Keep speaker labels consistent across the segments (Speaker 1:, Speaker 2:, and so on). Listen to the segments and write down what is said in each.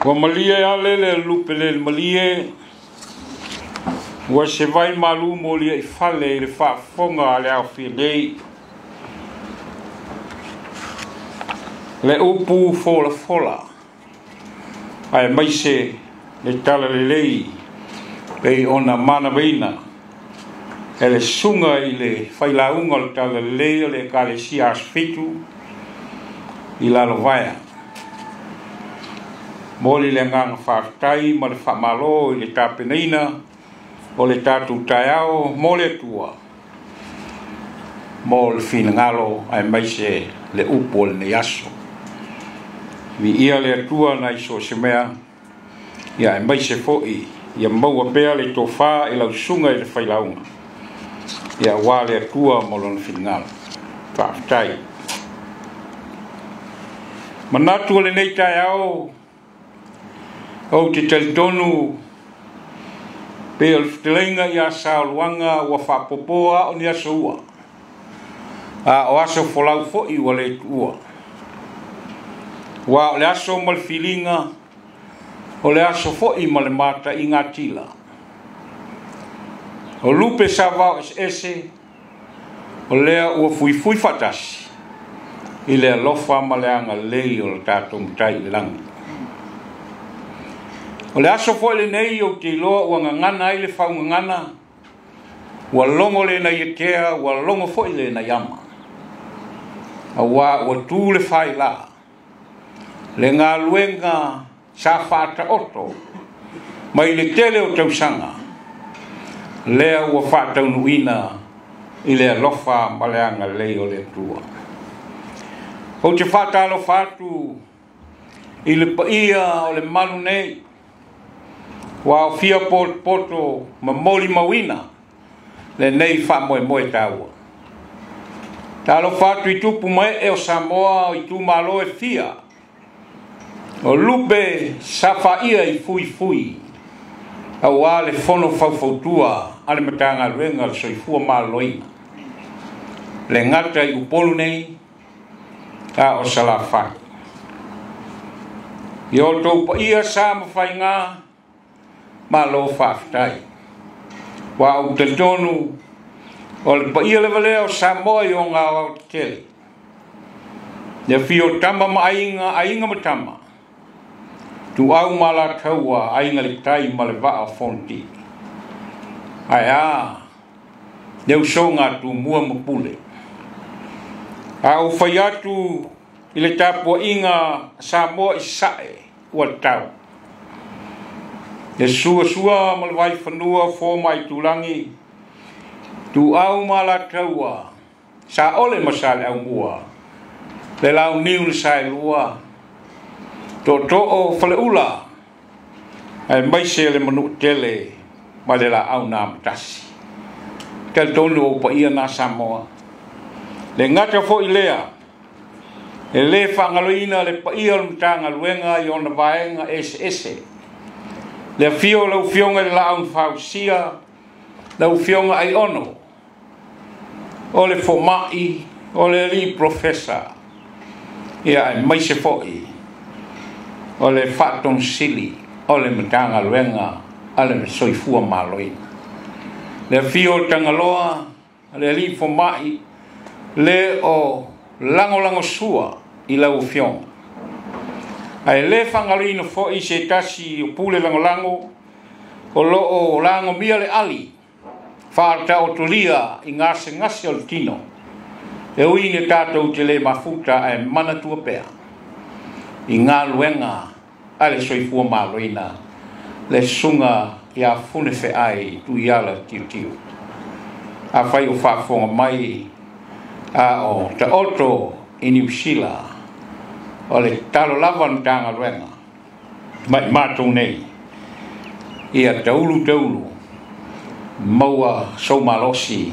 Speaker 1: Ua malie ale le lupe le malie, ua se vai malu molia i fale i le faafofoga a le aofia nei. Le upu folafola, ae maise le tala lelei pei ona manavaina e le susuga i le failauga o le tala lelei o le Ekalesia Aso Fitu i Lalovaea. Momoli le agaga faafetai ma le faamalo i le tapenaina o le tatou taeao mo le Atua, mo le finagalo aemaise le upu o lenei aso. Viia le Atua nai so o se mea, ia aemaise foi ia maua pea le tofa i lau susuga i le failauga, ia aua le Atua mo lona finagalo. Faafetai. Manatu o lenei taeao, ou te talitonu pe o le fetalaiga ia Saoluaga ua faapopoa o ni aso ua, a o aso folau foi ua le tuua. Ua o le aso ma le filiga, o le aso foi ma le mataiga atila. O lupe sa vao eseese, o lea ua fuifui faatasi i le alofa ma le agalelei o le tatou Matai i le lagi. O le aso foi lenei ou te iloa ua gagana ai le faugagana, ua logo le nai etea, ua logo foi le nai ama. Aua ua tu le faila, le galuega sa faataoto mai le tele o tausaga, lea ua faataunuuina i le alofa ma le agalelei o le Atua. Ou te faatalofa atu i le paia o le malu nei, ua aofia potopoto ma molimauina lenei faamoemoe taua. Talofa atu i tupu mae o Samoa o itumalo e fia, o lupe safaia i fuifui, aua le fono faufautua a le Matagaluega o le Soifua Maloloina, le gata i Upolu nei a o Salafai. I outou paia sa ma faiga, malo faafetai. Ua ou talitonu o le paia lava lea o Samoa i ona aoaotetele. Le afio tama ma aiga, aiga ma tama, tuau ma alataua, aiga le tai ma le vaa o Fonoti. Ae a, le usoga a Tumua ma Pule. A ou fai atu i le tapuaiga Samoa i Sasae ua tau. Le suasua ma le vaifanua fo mai tulagi, tuau ma alataua, Saole ma Saleaaumua, le launiu na saelua, tootoo faleula, aemaise le manuatele ma le laau na amatasi. Talitonu o paia na Samoa. Le gata foi lea, e le faagaloina le paia o le Matagaluega i ona vaega eseese. Le afio o lau Afioga i le Laau na Fausia, lau Afioga Aiono, o le fomai, o le alii profesa, ia aemaise foi o le faatonusili o le Matagaluega a le Soifua Maloloina. Le afio o Tagaloa, le alii fomai, le o lagolagosua i lau Afioga. Ae le faagaloina foi se tasi o pule lagolago o loo lagomia le ali faataotolia i gasegase o le tino. E ui ina tatou te le mafuta ae manatua pea i galuega a le Soifua Maloloina, le susuga ia Funefeai Tuiala Tiltiu. Afai o faafofoga mai a o taoto i Niu Sila, o le tatalo lava a le Matagaluega mai matou nei, ia taulu taulu maua sou malosi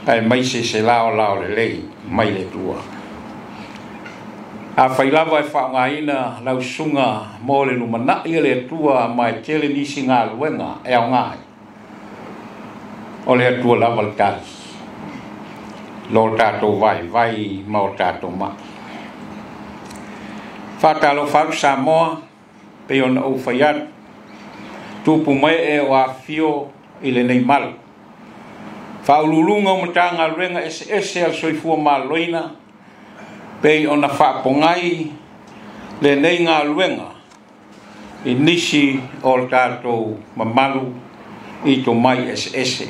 Speaker 1: aemaise se laolao lelei mai le Atua. Afai lava e faaaogaina lau susuga mo le lumanai a le Atua ma e tele nisi galuega e aoga ai, o le Atua lava le tali, lo tatou vaivai ma o tatou mai. Faatalofa atu Samoa, pei ona ou fai atu tupu mai e o afio i lenei malu. Faauluuluga o Matagaluega eseese a le Soifua Maloloina pei ona faapogai lenei galuega i nisi o le tatou mamalu i tomai eseese.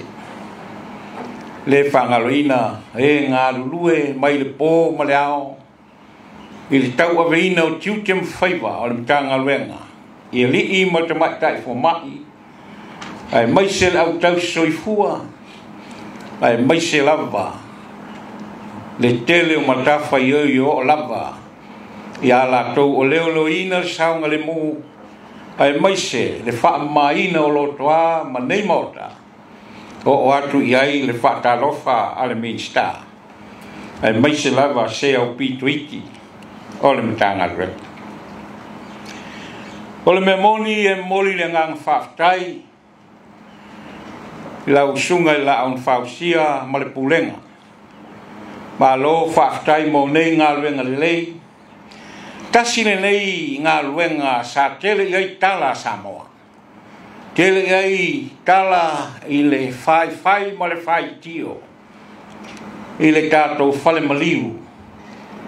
Speaker 1: Le faagaloina e galulue mai le po ma le ao i le tauaveina o tiute ma faiva o le Matagaluega i alii ma tamaitai fomai, aemaise le autausi soifua, aemaise lava le tele o matafaioi o oo lava ia latou o leoleoina le saogalemu, aemaise le faamamaina o lotoa ma nei maota oo atu i ai le faatalofa a le Minisita, aemaise lava se au pitoiti o le Matagaluega. O le mea moni e momoli le agaga faafetai i lau susuga i le Laau na Fausia ma le Pulega. Malo faafetai mo nei galuega lelei. Tasi lenei galuega sa tele i ai tala a Samoa. Tele i ai tala i le faifai ma le faitio i le tatou fale maliu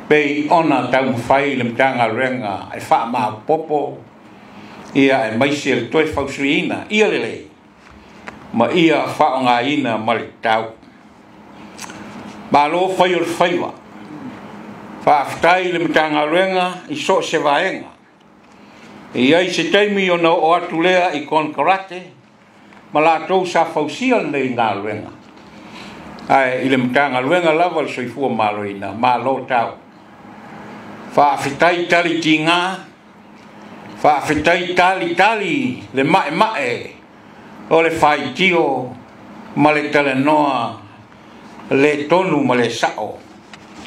Speaker 1: pei ona taumafai le Matagaluega e faamaopoopo ia aemaise le toe fausuiina ia lelei ma ia faaaogaina ma le tatau. Malo fai o le faiva. Faafetai i le Matagaluega i so o se vaega. E i ai se taimi ona oo atu lea i konekarate ma latou sa fausia lenei galuega. Ae i le Matagaluega lava o le Soifua Maloloina, malo tau. Faafetai tali tiga, faafetai tali tali le maemae o le faitio ma le talanoa le tonu ma le sao.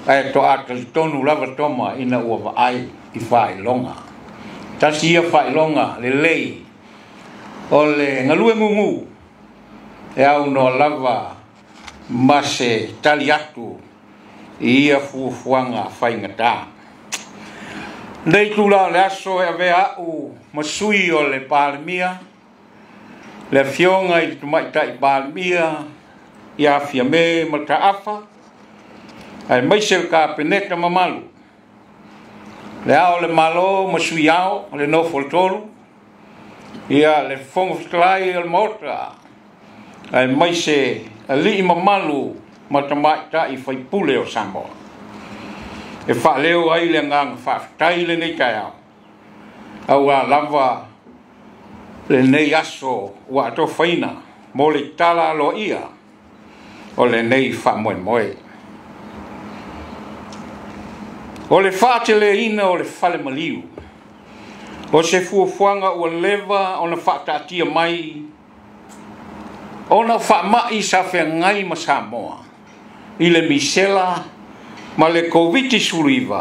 Speaker 1: Ae toa talitonu lava toma ina ua vaai i faailoga. Tasi ia faailoga lelei o le galue gugu e aunoa lava ma se tali atu i ia fuafuaga faigata. Nei tula o le aso e avea au ma sui o le Palemia, le afioga i le Tamaitai Palemia ia Fiame Mataafa, aemaise le Kapeneta mamalu, le Ao o le Malo ma Sui Ao, le Nofo a Tolu, ia le Fofoga Fetalai o le Maota, aemaise alii mamalu ma tamaitai faipule o Samoa. E faaleo ai le agaga faafetai lenei taeao, aua lava lenei aso ua atofaina mo le tala aloaia o lenei faamoemoe. O le faateleina o le fale maliu, o se fuafuaga ua leva ona faataatia mai ona faamai sa feagai ma Samoa i le misela ma le Koviti-19,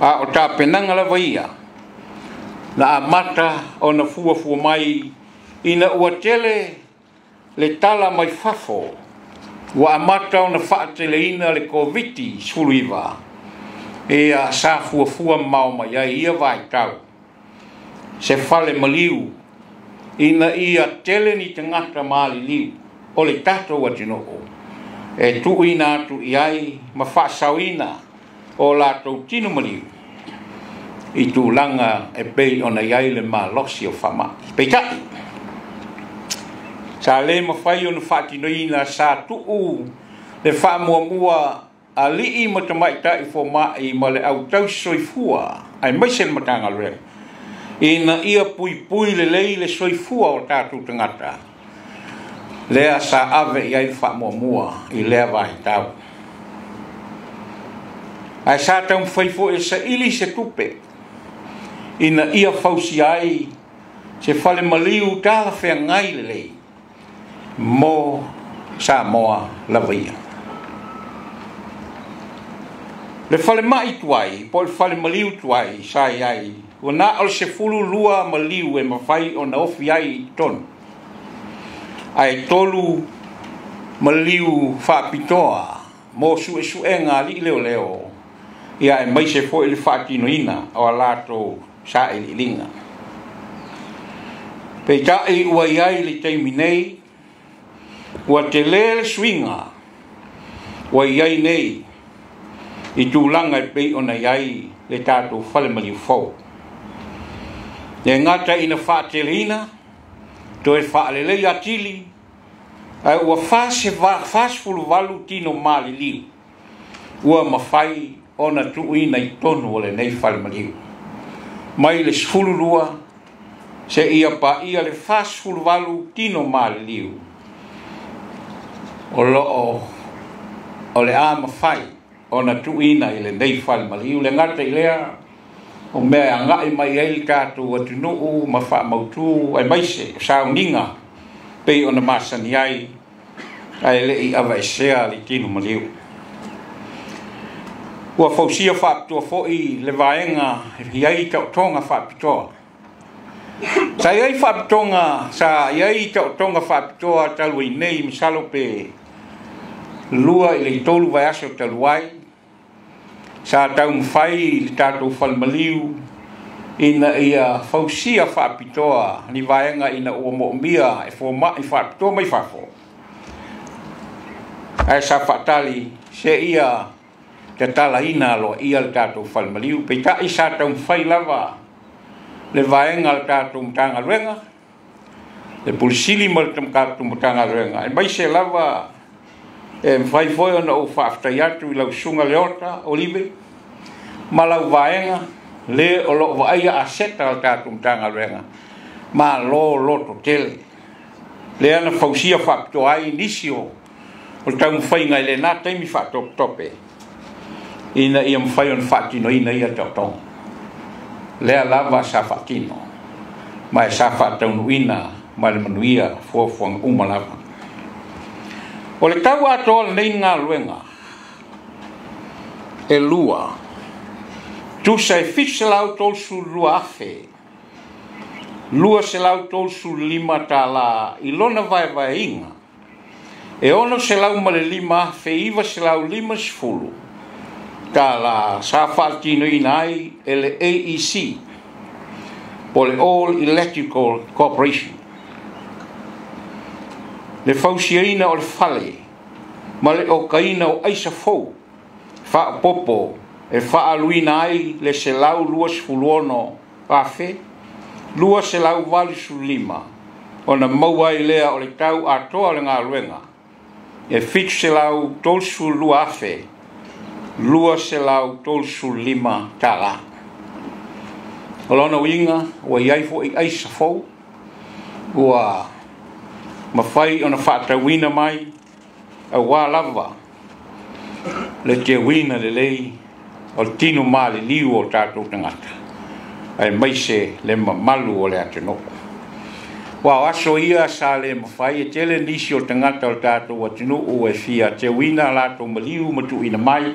Speaker 1: a o tapenaga lava ia na amata ona fuafua mai ina ua tele le tala mai fafo ua amata ona faateleina le Koviti-19, ia sa fuafua mamao mai ai ia vaitau se fale maliu ina ia tele ni tagata maliliu o le tatou atunuu e tuuina atu i ai ma faasaoina o latou tino maliu i tulaga e pei ona i ai le malosi o faamai. Peitai, sa le mafai ona faatinoina, sa tuu le faamuamua alii ma tamaitai fomai ma le autausi soifua aemaise le Matagaluega ina ia puipui lelei le soifua o tatou tagata, lea sa ave i ai le faamuamua i lea vaitau. Ae sa taumafai foi e saili se tupe ina ia fausia ai se fale maliu talafeagai lelei mo Samoa lava ia. Le falemai tuai, po o le fale maliu tuai sa i ai, ua na o le 12 maliu e mafai ona ofi ai i totonu, ae 3 maliu faapitoa mo suesuega alii leoleo, ia aemaise foi le faatinoina o a latou sailiiliga. Peitai ua i ai le taimi nei, ua tele le suiga ua i ai nei i tulaga e pei ona i ai le tatou fale maliu fou. Le gata ina faateleina, toe faalelei atili, ae ua 48 tino maliliu ua mafai ona tuuina i totonu o lenei fale maliu. Mai le 12 seia paia le 48 tino maliliu o loo o le a mafai ona tuuina i lenei fale maliu. Le gata i lea, o mea e agai mai ai le tatou atunuu ma faamautu aemaise o sauniga pei ona masani ai, ae le i avaesea le tino maliu. Ua fausia faapitoa foi le vaega e i ai taotoga faapitoa. Sa i ai faapitoga, sa i ai taotoga faapitoa talu ai nei, masalo pe 2 i le 3 vaiaso talu ai, sa taumafai le tatou falemaliu ina ia fausia faapitoa ni vaega ina ua moomia e fomai faapitoa mai fafo. Ae sa faatali seia tatalaina aloaia le tatou falemaliu. Peitai sa taumafai lava le vaega o le tatou Matagaluega, le Pule Sili ma le tatou Matagaluega, aemaise lava e mafai foi ona ou faafetai atu i lau susuga Leota Olive ma lau vaega le o loo vaaia aseta o le tatou Matagaluega. Malo loto tele. Lea na fausia faapitoa ai nisi o le taumafaiga i lena taimi faatopetope ina ia mafai ona faatinoina ia taotoga. Lea lava sa faatino ma e sa faataunuuina ma le manuia fuafuaga uma lava. O le tau atoa lenei galuega e lua, tusa e 732,000 235 tala i lona vaevaeina e 605,950 tala sa faatinoina ai e le AEC po le All Electrical Corporation. Le fausiaina o le fale ma le okaina o aisa fou faapopo e faaluina ai le 126,285 ona maua ai lea o le tau atoa o le galuega e 732,235 tala. O lona uiga ua i ai foi aisa fou ua mafai ona faatauina mai auā lava le teuina lelei o le tino maliliu o tatou tagata aemaise le mamalu o le atunuu. Ua o aso ia sa le mafai e tele nisi o tagata o le tatou atunuu e fia teuina latou maliu ma tuuina mai,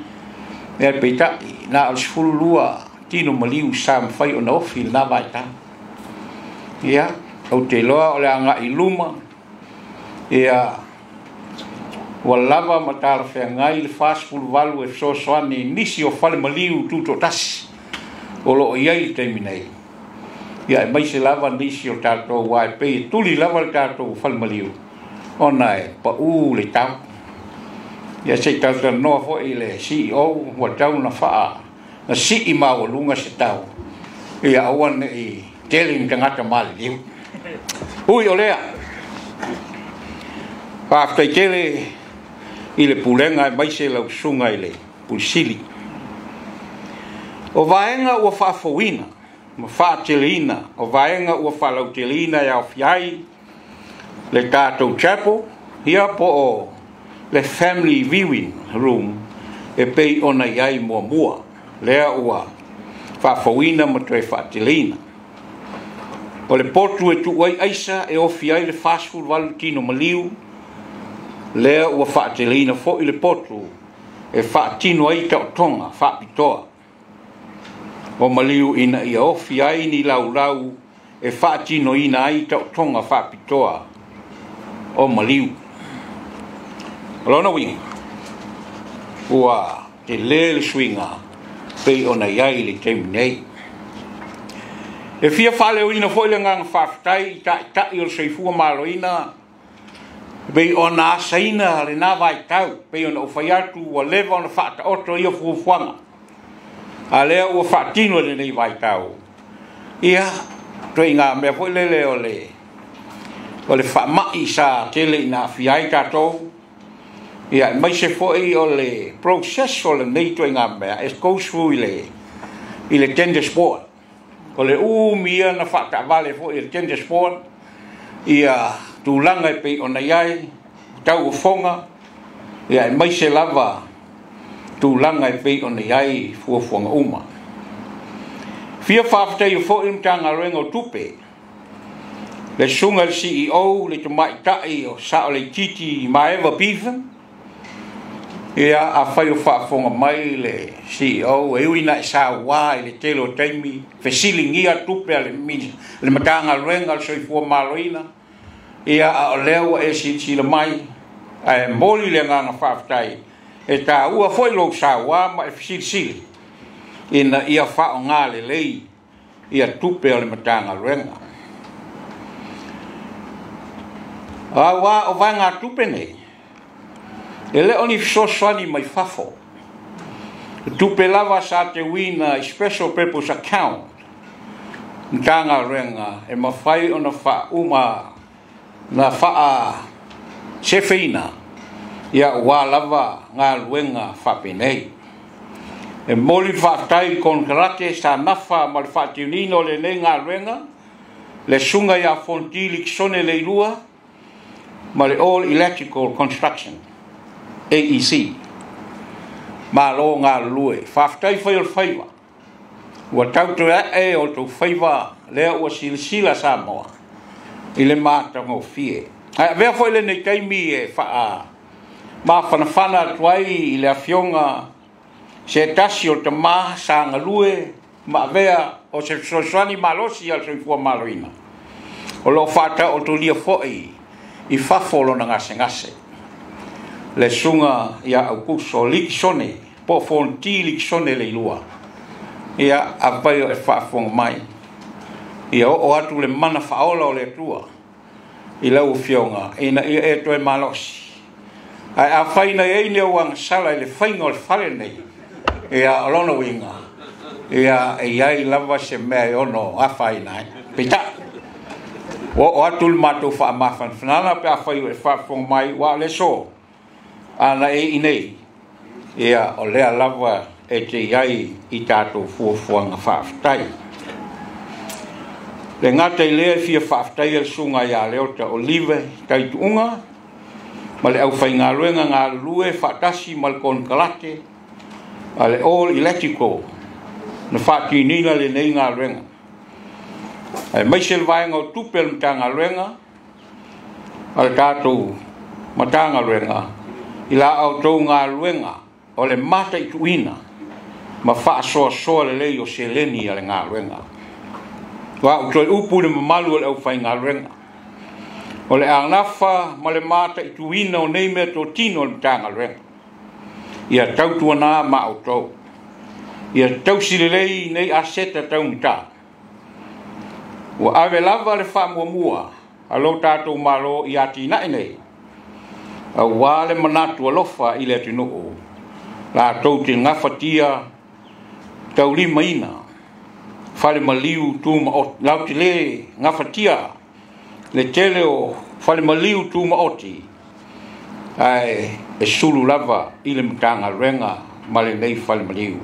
Speaker 1: e peitai na o le 12 tino maliu sa mafai ona ofi lena vaitau. Ia, ou te iloa o le agai i luma, ia ua lava ma talafeagai le 48 e fesoasoani i nisi o fale maliu tutoatasi o loo i ai le taimi nei. Ia aemaise lava nisi o tatou aua e pei e tuli lava le tatou fale maliu ona e pau le tau. Ia se i talatalanoa foi le CEO ua tau na faa na sii maualuga se tau ia aua nei tele ni tagata maliliu. Ui o lea, faafetai tele i le pulega aemaise lau susuga i le Pule Sili. O vaega ua faafouina ma faateleina, o vaega ua faalauteleina e aofia ai le tatou chapel, ia po o le family viewing room e pei ona i ai muamua, lea ua faafouina ma toe faateleina. O le potu e tuu ai aisa e ofi ai le 48 tino maliu, lea ua faateleina foi le potu e faatino ai taotoga faapitoa o maliu ina ia ofi ai ni laulau e faatinoina ai taotoga faapitoa o maliu. O lona uiga ua tele le suiga pei ona i ai le taimi nei. E fia faaleoina foi le agaga faafetai i taitai o le soifua maloloina e pei ona asaina lena vaitau, pei ona ou fai atu ua leva ona faataoto ia fuafuaga, a lea ua faatino i lenei vaitau. Ia, ituaiga mea foi lele o le faamai sa tele ina aafia ai tatou, ia aemaise foi o le process o lenei ituaiga mea e go through i le tenders board. O le umi ia na faataavale foi e le tenders board ia tulaga e pei ona i ai tauofoga, ia aemaise lava tulaga e pei ona i ai fuafuaga uma. Fia faafetaia foi le Matagaluega o Tupe, le susuga i le CEO, le tamaitai o Sao Leititi Maeva Bevan. Ia, afai o faafofoga mai le CEO, e ui ina e sauā i le tele o taimi fesiligia tupe a le Matagaluega o le Soifua Maloloina, ia a o lea ua e silasila mai, ae momoli le agaga faafetai. E taua foi lou sauā ma e fesilisili ina ia faaaoga lelei ia tupe o le Matagaluega. Auā o vaegatupe nei e le o ni fesoasoani mai fafo, o tupe lava sa teuina i special purpose account Matagaluega e mafai ona faauma na faasefeina, ia ua lava galuega faapenei. E momoli le faafetai i le konekarate sa nafa ma le faatinoina o lenei galuega, le susuga ia Fonoti Likisone Leilua ma le All Electrical Construction AEC. Malo galulue, faafetai fai o le faiva, ua tautoe ae o outou faiva lea ua silasila Samoa i le matagofie. Ae avea foi lenei taimi e faa mafanafana atu ai i le afioga se tasi o tama sa galue ma avea o se fesoasoani malosi a le Soifua Maloloina, o lo o faataotolia foi i fafo lona gasegase, le susuga ia Aukuso Likisone po o Fonoti Likisone Leilua. Ia, afai o e faafofoga mai, ia oo atu le mana faaola o le Atua i lau afioga ina ia e toe malosi. Ae afai na i ai ni ou agasala i le faiga o le fale lenei, ia o lona uiga, ia e i ai lava se mea e ono afaina ai. Peitai, ua oo atu le matou faamafanafanaga pe afai o e faafofoga mai, ua o le aso ana e i nei, ia o lea lava e te i ai i tatou fuafuaga faafetai. Le gata i lea, e fia faafetaia le susuga ia Leota Olive Taituuga ma le aufaigaluega galulue faatasi ma le konekarate a le All Electrical na faatinoina lenei galuega, aemaise le vaega o tupe a le Matagaluega a le tatou Matagaluega i la outou galuega o le mataituina ma faasoasoa lelei o seleni a le galuega. Ua ou toe upu i le mamalu o le aufaigaluega, o le agafa ma le mataituina o nei mea totino o le Matagaluega, ia tautuana ma outou ia tausi lelei nei aseta taugata ua ave lava le faamuamua a lo tatou Malo i atinae nei, auā le manatu alofa i le atunuu latou te gafatia taulimaina fale maliu tumaoti latou te lē gafatia le tele o fale maliu tumaoti, ae e sulu lava i le Matagaluega ma lenei fale maliu.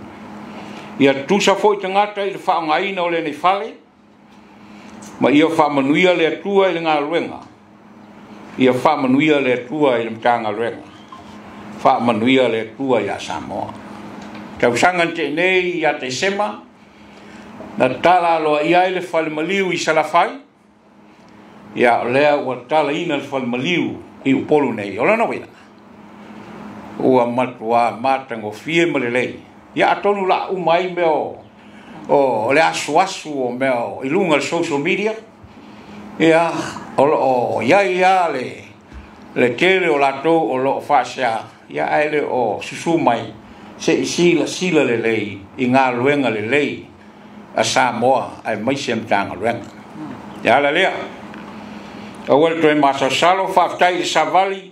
Speaker 1: Ia tusa foi tagata i le faaaogaina o lenei fale, ma ia faamanuia le Atua i le galuega. Ia faamanuia le Atua i le Matagaluega, faamanuia le Atua iā Samoa. Tausaga na tea nei ia Tesema na tala aloaia ai le fale maliu i Salafai. Ia o lea ua talaina le fale maliu i Upolu nei. O lona uiga ua matuā matagofie ma lelei. Ia atonu la uma ai mea o le asuasu o mea i luga o le social media. Ia o lo o iai lava le tele o latou o lo o faasea, ia ae le o susu mai se i silasila lelei i galuega lelei. a Samoa aemaise Matagaluega. E ala lea, aua le toe masalosalo, faafetai i le savali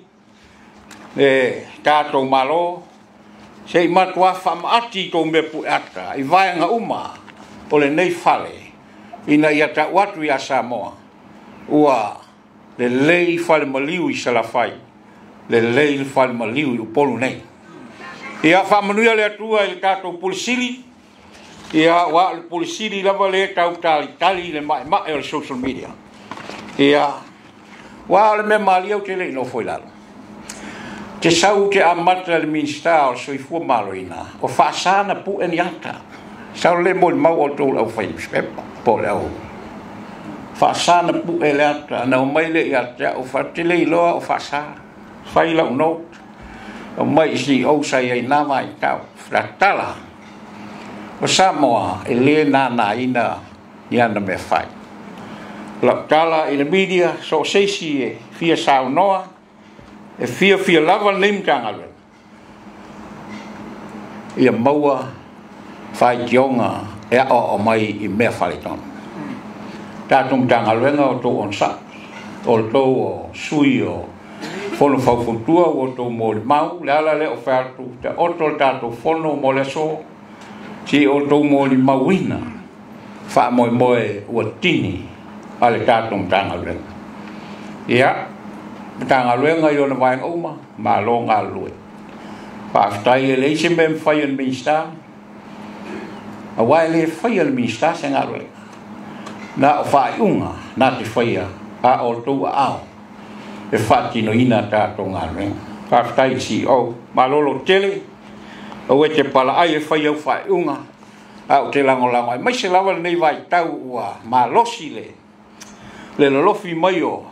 Speaker 1: le tatou Malo, se i matuā faamaati i tou mea pueata i vaega uma o lenei fale, ina ia tau atu ia Samoa, ua lelei fale maliu i Salafai, lelei le fale maliu i Upolu nei. Ia faamanuia le Atua i le tatou Pule Sili, ia aua o le Pule Sili lava lea e tau talitali i le maemae o le social media. Ia, aua o le mea malie ou te le i nofo i lalo. Te sau te amata le Minisita o le Soifua Maloloina, o faasa na pue ni ata. Sau le molimau outou le aufai newspaper, po o le au faasa na pue le ata, na omai lea ia te au, faatele iloa o faasa. Fai lau note, aumai i CEO sa i ai na vaitau, tatala. O Samoa e lē nānāina ni ana mea fai. Lau tala i le media, so o se isi e fia saunoa, e fiafia lava lenei Matagaluega, ia maua faitioga e aoao mai i mea faaletonu. Tatou Matagaluega o outou onosai, o outou o sui o fono faufautua ua outou molimau, le ala lea o fai atu taoto le tatou fono mo le aso, se i outou molimauina faamoemoe ua tini a le tatou Matagaluega. Ia, Matagaluega i ona vaega uma, malo galulue. Faafetai e leai se mea e mafai e le Minisita, aua e le faia e le Minisita se galuega. Na o faaiuga na te faia a o outou aao e faatinoina tatou galuega. Faafetai i le CEO, malolo tele, aua e te palaai e fai au faaiuga, a ou te lagolago aemaise lava lenei vaitau ua malosi le lolofi mai o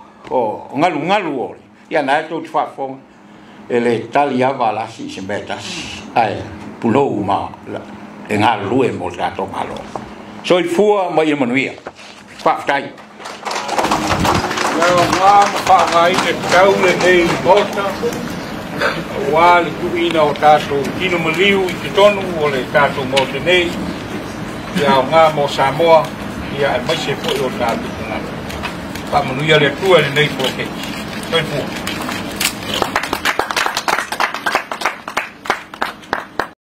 Speaker 1: galugalu o le. Ia na e tou te faafofoga, e le tali ava alasi i se mea tasi, ae pulou ma e galulue mo le tatou Malo. Soifua ma ia manuia. Faafetai. Ia aoga ma faaaogaina tatau lenei Maota, aua le tuuina o tatou tino maliu i totonu o le tatou Maota nei, ia aoga mo Samoa, ia aemaise foi o tatou tagata. Faamanuia le Atua i lenei poloketi. Soifua.